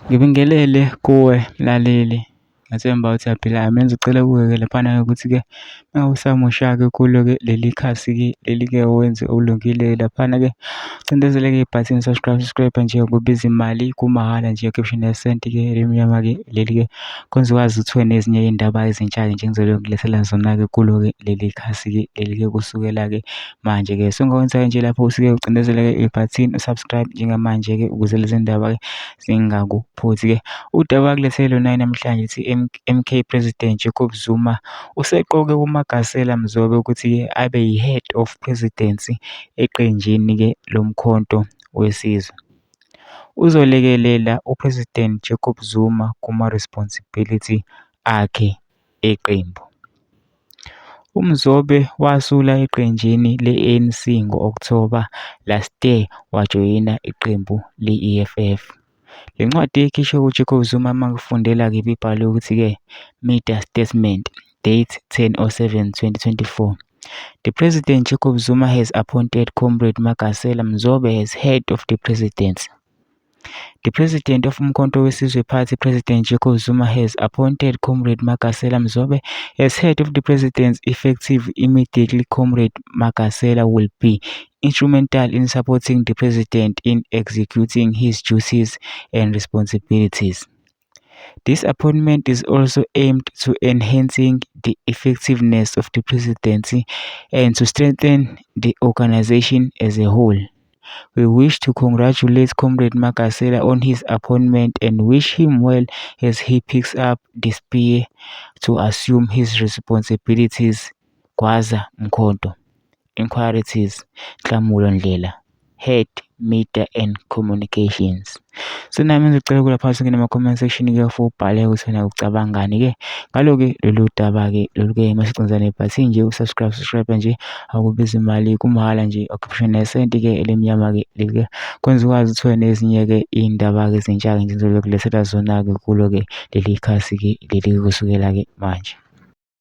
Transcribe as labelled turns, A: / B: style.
A: Ngibingelele kuwe mlaleli, ngiyathemba ukuthi uyaphila. Mina ngizocela kuwe-ke laphana-ke ukuthi-ke uma usamusha-ke kulo-ke leli khasi-ke leli-ke wenze okulungile laphana-ke, ucindezele-ke ibhathini subscribe, subscribe nje akubizi imali kumahhala nje akhiphe nesenti-ke elimnyama-ke leli-ke kwenza ukwazi ukuthi nezinye iy'ndaba ezintsha-ke nje engizobe ngikulethela zona-ke kulo-ke leli khasi-ke leli-ke kusukela-ke manje-ke. So ongakwenza-ke nje lapho usuke ucindezele-ke ibhathini u-subscribe njengamanje-ke ukuze lezi ndaba-ke zingakuphuthi-ke. Udaba akulethele lona namhlanje ithi MK President Jacob Zuma useqoke uMagasela Mzobe ukuthi-ke abe yi-Head of Presidency eqenjini-ke loMkhonto weSizwe. Uzolekelela uPresident Jacob Zuma kuma-responsibility akhe eqembu. UMzobe wasula eqenjini le-ANC ngo-Okthoba last year wajoyina iqembu le-EFF. Le ncwadi ekhishwe uJacob Zuma uma ngikufundela-ke ibibhalwe ukuthi-ke Media Statement, date 10/07/2024. The President Jacob Zuma has appointed Comrade Magasela Mzobe as head of the presidency. The President of Umkhonto weSizwe Party, President Jacob Zuma, has appointed Comrade Magasela Mzobe as head of the presidency effective immediately. Comrade Magasela will be instrumental in supporting the president in executing his duties and responsibilities. This appointment is also aimed to enhancing the effectiveness of the presidency and to strengthen the organization as a whole. We wish to congratulate Comrade Magasela on his appointment and wish him well as he picks up the spear to assume his responsibilities. Gwaza Mkhonto. Inquiries Nhlamulo Ndhlela, Head, Media and Communications. So nami ngizocela kula phansi ngene ama-comment section-ke for ubhale ukuthi wena ucabangani-ke ngalo-ke lolu daba-ke lolu-ke masicindezela nebhathini nje u-subscribe, subscribe nje akubizi imali kumahhala nje akukhiphe nesenti-ke elimnyama-ke leli-ke kwenza ukwazi ukuthi nezinye-ke iy'ndaba-ke ezintsha-ke nje ngizobe ngikulethela zona-ke kulo-ke leli khasi-ke leli kusukela-ke manje.